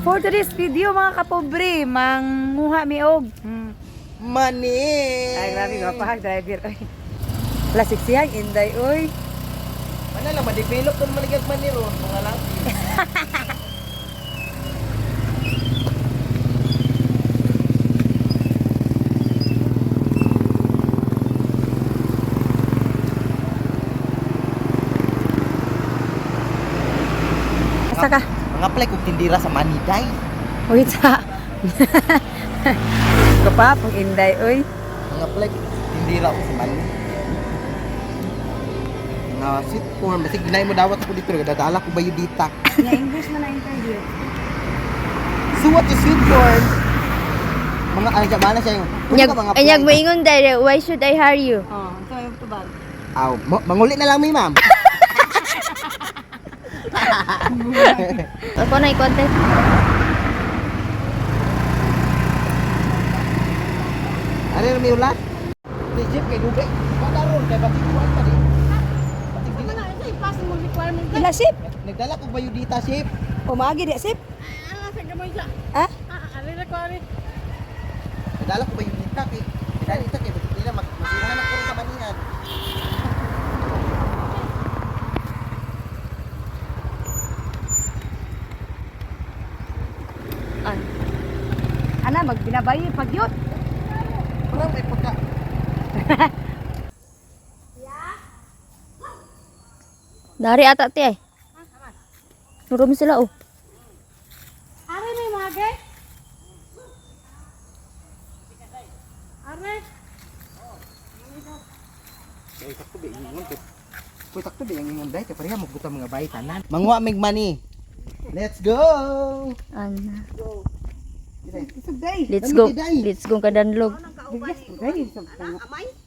For today's video, mga kapobre, manguha mi og. Money! Ay, grabe gapahag driver oy. Lasik siyang inday oy. Ano lang, ma-develop doon maligag man ni ron, mga laki. Asa ka? Mga apply kong tindira sa money day. Wait sa. Kapapong inday oy. Mga apply kong tindira ko sa money. Mga sweet corn, basig ginay mo dawat ako dito, nagdadala ko ba yun dita? Nga English man na interview. So what is sweet corn? Mga ano siya, mana siya yung. Pwede Anyag, ka mga apply. anyag mo ingon dahil, why should I hire you? Oh, ito yung tubag. Aw, manguli na lang mi, ma'am. Ako na ikonte. Ano yung may ulat? Di jeep kay dugay. Wala ron kay batik kuan pa di. Batik dili. Ila sip. Nagdala ko ba yun dita, sip? Umagi di sip. Ah? Nagdala ko ba yun dita kay? Nagdala dita kay batik nila mag masirahan ako sa manihan. Ay. Ana magbinabayi pagyot. Wala may pagka. Dari ata ti ay. Nurum sila oh. Are may mage? Are? Kay sakto ba ingon kay. Kuy sakto ba ingon dai kay pareha mo gutom mga bay tanan. Manguha mig money. Let's go. Ana. Sugday. Let's go. Let's go kadanlog. Sugday.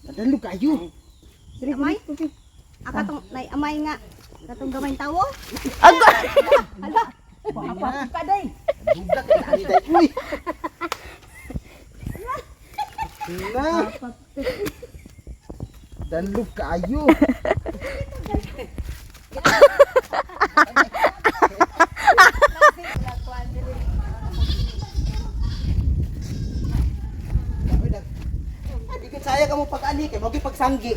Nadalo kayo. Amay? Akatong nay amay nga. Katong gamay tawo. Ago. Apa ka day. Duga kay ani dai. Uy. Na. Danlog kayo. Di saya ka mo pag-ani kay mo pagsanggi.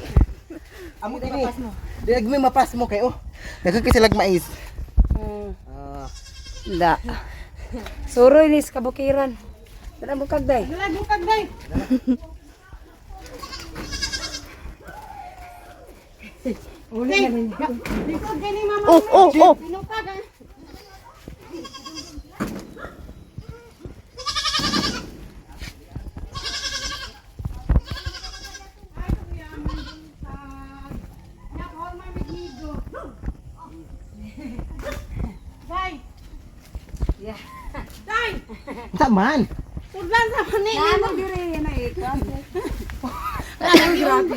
Amo dini. Di nagmi mapas mo kay oh. Daghan kay silag mais. Ah. Da. Suroy ni sa kabukiran. Dala mo kagday. Dala bukag day. Uli na ninyo. Likod gani mama. Oh. Binukag ah. Day! Yeah. Day! Unsa man? Pudlan sa mani Namo dire na ikaw. Ay, grabe.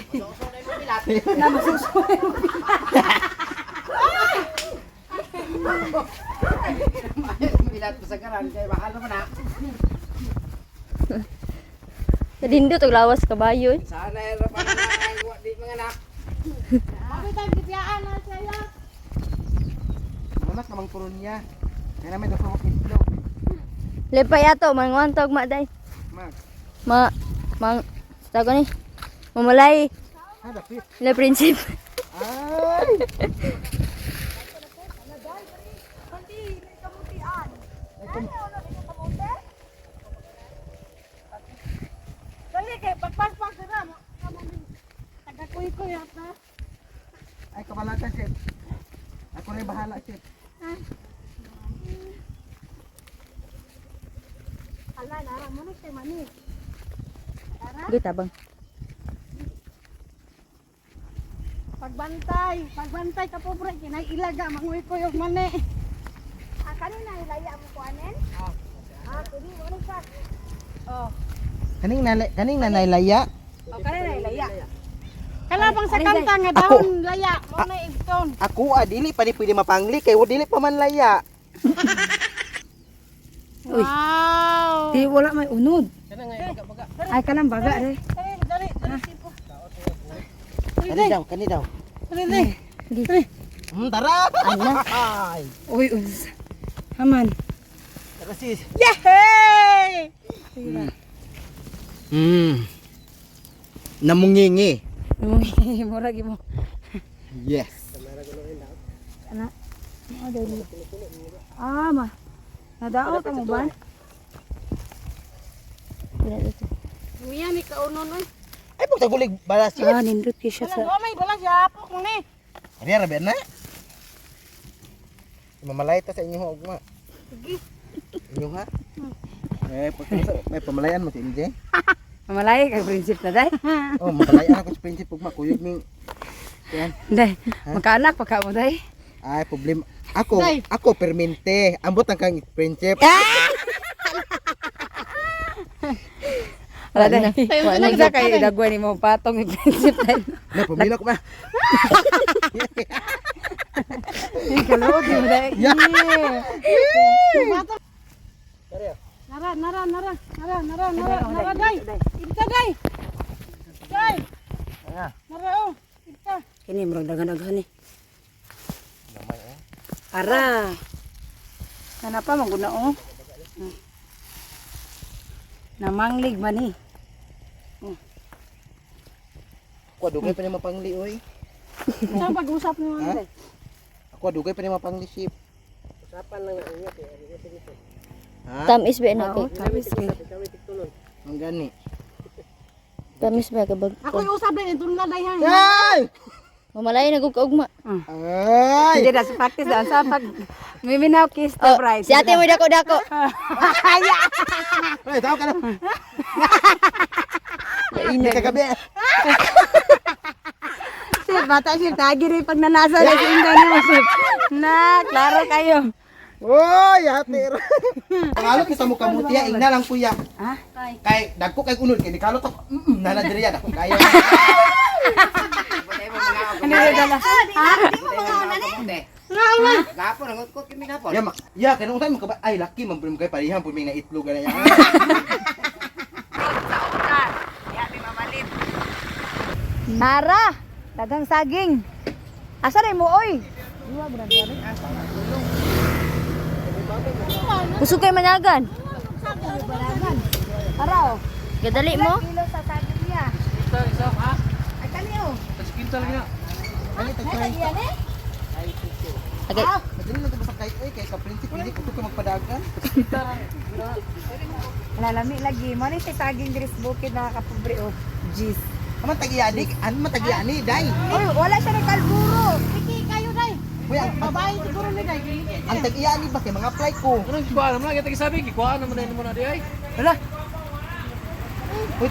Na masusuy mo. Bilat ko sa karan kay bahala mo na. Nindot og lawas kabayo eh. Sana ra pa na di mga anak. Abi tayo gibiyaan na sa'yo. Mamak namang puron niya. Kaya namin daw ko itlog. Lipay ato manguan tog ma day. Mag. Ma mang tago ni. Mamalay Ha dapit. le prinsip. Ay. Dali kay pagpaspas na mo. Tagakuy-kuy ata. Ay kabala ka, chef. Ako rin bahala, chef. Ala nara mo na kay mani. Gi tabang. Pagbantay, pagbantay ka pobre kinay ilaga manguy-kuy og mani. Ah, kanina ilaya mo kuanen? Ah, pwede mo na sa. Oh. Kaning nanay laya. O kanina ilaya. Kalabang sa kanta nga Ako. daon laya mo na igton. Ako ah, dili pa ni pwede mapangli kay dili pa man laya. Uy. Wow. Di wala may unod. Ay kanang baga re. Dali, dali, dali tipo. Kani daw, kani daw. Dali, dali. Gi. Tara. Ana. Ay. Uy, uns. Haman. Tara sis. Yay! Namungingi. Mura mo. Yes. Ana. Oh, dali. Ah, ma. Nadaot ang uban. Umiya ni kaunon oy. Ay pag tagulig balas Ah, nindot kay siya sa. Wala may bala siya apok mo ni. Ari ra na. Mamalay ta sa inyo ugma. Sige. Inyo ha? Eh, pag may pamalayan mo si MJ. Mamalay kay prinsip na day. Oh, mamalayan ako sa prinsip ugma kuyog ning. Yan. Day, magkaanak pa ka mo day. Ay, problema. Ako, ako permente. Ambot ang kang prinsip. Wala day. Wala na kay dagwan nimo patong ni prinsip day. Na pamilya ko ba? Kaluod mo day. Nara nara nara nara nara nara nara day. Ibta day. Day. Nara oh. Ibta. Kini murag daghan-daghan ni. Ara. Kana pa maguna oh. Namanglig man ni. Ako dugay pa ni mapangli oy. Saan pag-usap ni Ha? mga Ako dugay pa ni mapangli ship. Usapan lang na inyo kay Ha? Tamis ba na kay? Tamis kay. Ang gani. Tamis ba kabag? Ako yung usap din itong day ha. Ay! Mamalay na gud ka ugma. Ay! Hindi na sa practice na sa pag miminaw kiss the Oh, bride. si ate mo dako-dako. Ay, tao ka na. Hindi kagabi. Sir, bata sir, tagi rin pag nanasa na si Inday mo sir. Na, klaro kayo. Oy, ate. Pangalot kita mo kamuti, ingna lang kuya. Ha? Kay dagko kay unod kay nikalot ako. Nana diri ya dako kayo. Ano yung dala? Ya, ma, ya kay nung time ka ay laki man pud kay parihan pud may na itlog ana ya. Nara, daghang saging. Asa rin mo, oy? Kusog kay managan. Ara, oh. Gadali mo. Kilo sa saging niya. Ay, kani, oh. Ay, Ay, yan, eh. Agay. Madali lang to basta kay oy kay ka prinsip hindi ko to ka magpadagan. Lalami lagi. Mo ni siya saging diri sa bukid na kapobre, oh. Jeez. Aman tagiyadik, an man tagiyani day. Oy, wala siya ng kalburo. Iki kayo day. Kuya, ang, Babae siguro ni day. ang tagiyani ba kay mga apply ko. Anong gikuha naman? Kita kisabi, gikuha naman na mo na di ay. Wala. Uy,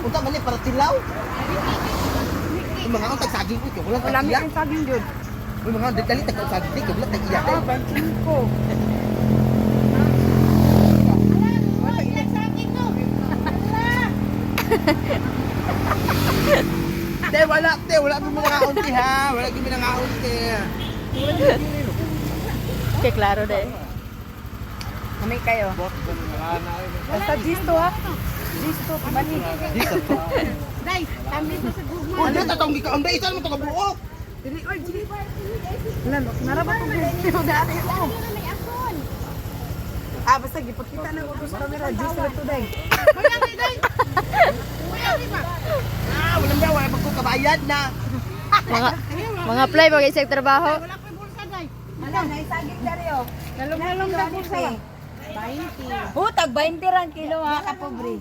unta man ni para tilaw. Uy, mga ang tagsaging uy, kay wala Wala tagiya. ang saging jud. Uy, mga ang dali tag saging kay wala tagiya. Ah, 25. Te, wala, te, wala mi mga unti ha. Wala gyud mi mga unti. Kay klaro day. Kami kayo. Basta gisto ha. Gisto, mani. Dito to. Day, kami sa sa gugma. Uy, dito tong gikaon dai mo to kabuok. Dili, oy, dili. Wala, nara ba itong gisto dati? Oh. May ason. Ah, basta gipakita na ko sa camera. Gisto na to, day. Kuya ni day. Kuya ni ba? Ah, walang ba wala pagko kabayad na. Mga apply bagay sa trabaho. Wala ko'y bulsa day. Wala, naisaging dari oh. Lalong-lalong na bulsa. 20. Oh, tag 20 rang kilo ha, kapobre.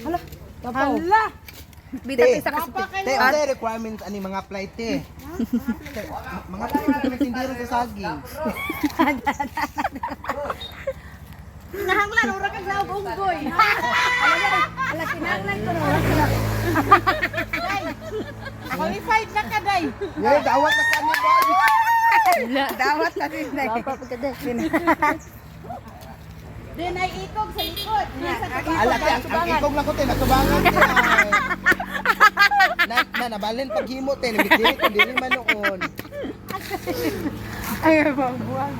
Hala, kapaw. Hala. Bita Te, sa kasi. te, unsa requirements ani mga apply te? Te, mga apply ko tindero sa saging. Nahanglan ora kag laog unggoy. Ala, kinahanglan ko na. Wala sila. Qualified na ka day. Yay, dawat na kami ba? Dawat na rin na. Papa pagkada. Then ay ikog sa likod. Nasa Ala, te, ang ikog lang ko te, natubangan te. Ay. Na, na nabalin paghimo te, nagdili ko dili man noon. Ay, buwang.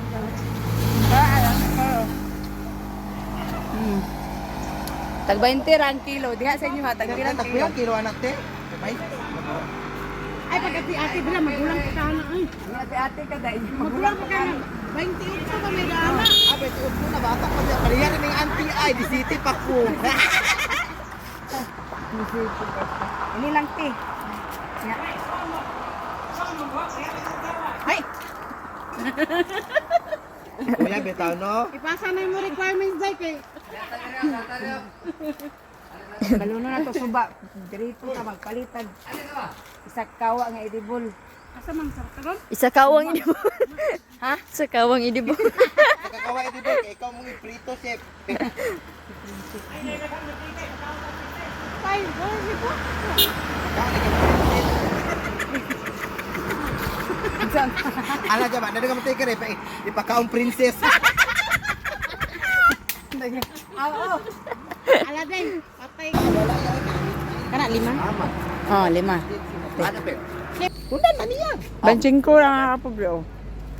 Tag 20 rang kilo. Diha sa inyo ha, tag Tag pirang kilo. kilo kilo anak te. Bay. Ay pag ati-ati bila magulang pa ka na ay. Ate-ate ka dahil. Magulang pa ka na. 28 pa may dana. 28 na bata pa siya. Pareha rin ng auntie ay, di city pa ko. Ini lang ti. Ya. Ay, Kuya, bitaw no? Ipasa na yung requirements dai kay Baluno na to suba. Dirito ka magpalitag. Isa kawa nga edibol. Asa man sa karon? Isa kawang idibol. Ha? Isa kawang idibol. Nakakawa ito doon, kay ikaw mong iprito, chef. Ay, oh, ko. Ala dyan ba? Nado ka matay ka rin. Ipakaong princess. Oo. Ala din. Patay. Kana lima? Oh, lima. Ano pe? Tundan man niya. Banching ko lang ang pobre oh.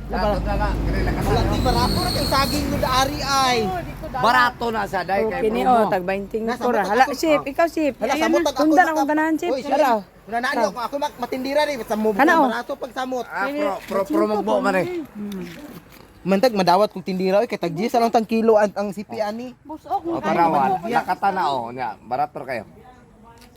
Wala ti barato ra kay saging no daari ay. Barato na sa day kay Kini oh, tag 25 ra. Hala, sip, ikaw sip. Hala samot tag ako. Tundan akong ganahan sip. Uy, Hala. Una na ako ako matindira rin sa mo Kana, oh. barato pag samot. Ah, pro pro pro magbo man eh. Mantag madawat kung tindira oy kay tag 10 lang tang kilo ang CP ani. Busok mo O tarawan, lakatan na oh nya, barato kayo.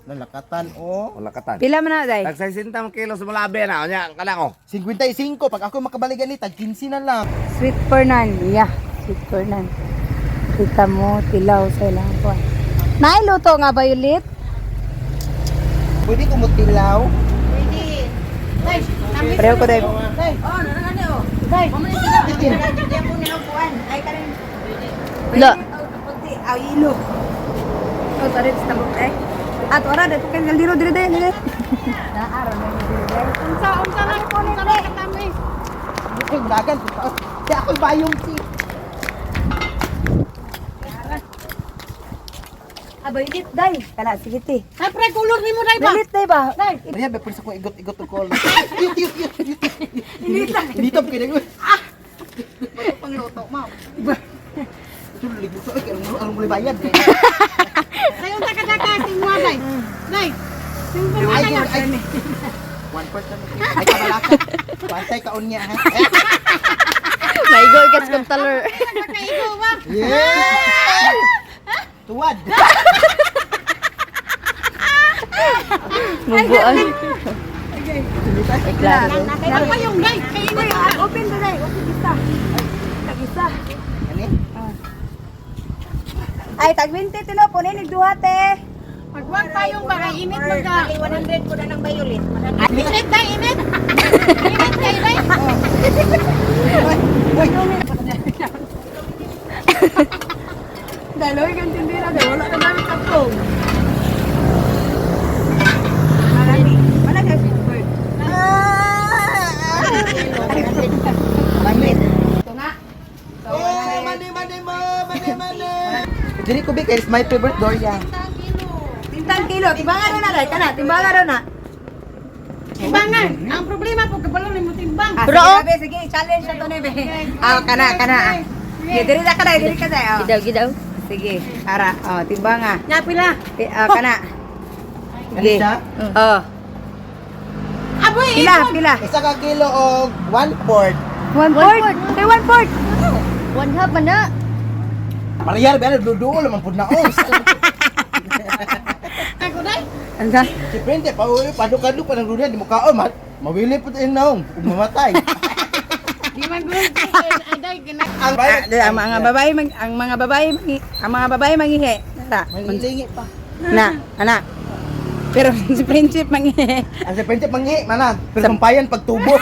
Lalakatan oh. O lakatan. Pila man na day? Tag 60 man kilo sa malabi na nya, kanang oh. 55 pag ako makabaligan ni tag 15 na lang. Sweet cornan. Yeah, sweet cornan. Kita mo tilaw sa ilang kuan. Nailuto nga violet? Pwede ko mutilaw. Pwede. Dai, tamis. Pareho ko day. Dai. Oh, naran oh. Day. Ay kanin. La. Puti, aw ilo. Oh, tarit sa tabok eh. At ora dito kay kaldero dire dire dire. Naaro na dire dire. Unsa unsa lang unsa lang katamis. Ay, dagan. Kaya ako'y bayong si. Ah, violet day. Kala sige ti. Ay, pre kulor nimo dai ba? Violet day ba? Dai. Kaya ba pwede ko igot-igot og color. Yut yut yut yut. Inita. Inita kay dagon. Ah. Pangluto mo. Tuloy ko ay anong anong mulay bayad. Sayo ta kadaka tingwa dai. Dai. Sing Ay, ay, ay. 1%. Ay kabalaka. Pantay kaon niya ha. Maigo gas kong taler. Nakaigo ba? Yeah! Tuwad. Mubuan. Ay, klaro. Ano pa yung dai? Kay Uy, open ba day? Open isa. Tag isa. Ani? Ay, tag 20 tilo punin ni duha te. Pagwag tayong baka init magka. 100 ko na ng violet. Init dai, init. Init kay dai. Uy, Daloy kang tindira day, wala ka namin kapong. Marami. Wala ka sweet corn. Langit. Ito nga. Oh, mani mani mo, mani mani. Diri ko big, it's my favorite Doria. Tintang kilo, timbangan na day, kana, timbangan na. Timbangan. Ang problema po kabalo nimo timbang. Ah, Bro. sige, be, sige, challenge na to ni be. Ah, kana, kana. ah. Sige, diri na ka day, diri ka day. Oh. Gidaw, gidaw. Sige, ara, oh, timbang ah. Nya pila. Ah, kana. Ano Sige. siya? Oh. Aboy, Pila, pila. Isa ka kilo og 1/4. 1/4. Kay 1/4. 1/2 man na. Parehar ba duduol man pud na oh. Ako dai. Anda. Si Prente pa uwi padukaduk pa nang duduol di mo kaon ma mawili pud in naong ug mamatay. Di man gud ay dai gina. Ang Ah, ang mga babae mag, ang mga babae mangi, ang mga babae mangihi. Nara. Mangilingi pa. Na, ana. Pero si Friendship mangihi. Ang si Prente mangi manan, pero sampayan pagtubo.